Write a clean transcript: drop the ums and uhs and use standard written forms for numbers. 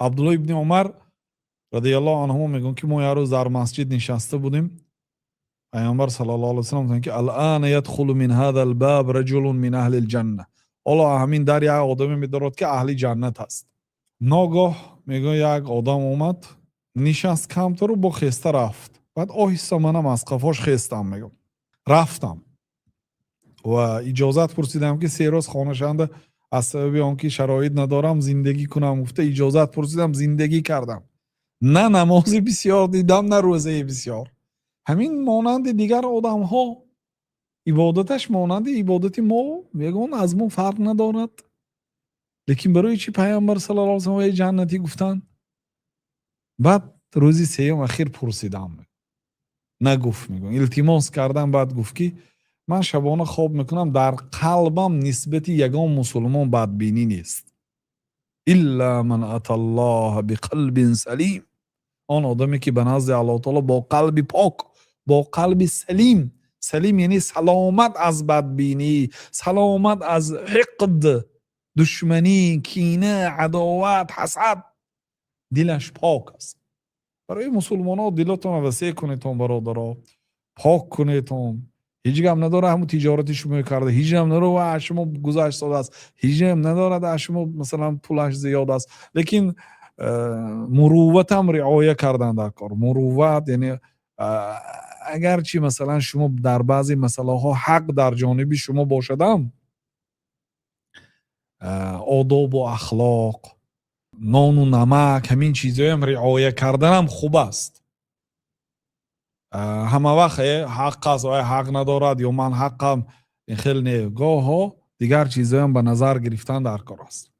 Абдулло ибни Умар радиаллоҳу анҳумо мегӯянд, ки мо як рӯз дар масҷид нишаста будем. Пайғамбар саллаллоҳу алайҳи васаллам гуфтанд, ки الآن يدخل من هذا الباب رجل من أهل الجنة. Ҳоло ҳамин дар як одаме медорад, ки аҳли ҷаннат аст. Ногоҳ, мегӯяд, як одам омад, нишаст камтару бо хеста рафт. Баъд оҳиста манам аз қафош хестам, мегӯям, рафтам ва иҷозат пурсидам, ки 3 рӯз хонашанда аз сабаби он ки шароит надорам зиндагӣ кунам гуфта, иҷозат пурсидам, зиндагӣ кардам. На намози бисёр дидам, на рӯзаи бисёр. Ҳамин монанди дигар одамҳо, ибодаташ монанди ибодати мо, ягон аз мо фарқ надорад. Лекин барои чӣ Пайғамбар саллаллоҳу алайҳи васаллам ҷаннатӣ гуфтанд? Баъд рӯзи сеюм ахир пурсидам, нагуфт. Мегӯям, илтимос кардам, баъд гуфт, ки ман шабона хоб мекунам, дар қалбам нисбати ягон мусулмон бадбинӣ нест. إلا من أتى الله بقلب سليم. Он одаме, ки ба назди Аллоҳ таоло бо қалби пок, бо қалби салим. Салим яъне саломат аз бадбинӣ, саломат аз ҳиқд, душманӣ, кина, адоват, ҳасад, дилаш пок аст. Барои мусулмонҳо дилотонро васеъ кунедтон, бародаро, пок кунедтон. Ҳеҷ гап надорад ҳамун тиҷорати шумо карда, ҳеҷ гап надорад ва аз шумо гузашт додааст, ҳеҷ гап надорад аз шумо, масалан, пулаш зиёд аст, лекин мурувватам риоя кардан дар кор. Мурувват яъне агарчи, масалан, шумо дар баъзе масъалаҳо ҳақ дар ҷониби шумо бошадам, одобу ахлоқ, нону намак, ҳамин чизҳоям риоя карданам хуб аст. Ҳама вақт ҳақ аст, ҳақ надорад ё ман ҳаққам, ин хел не. Гоҳҳо дигар чизҳоям ба назар гирифтан дар кор аст.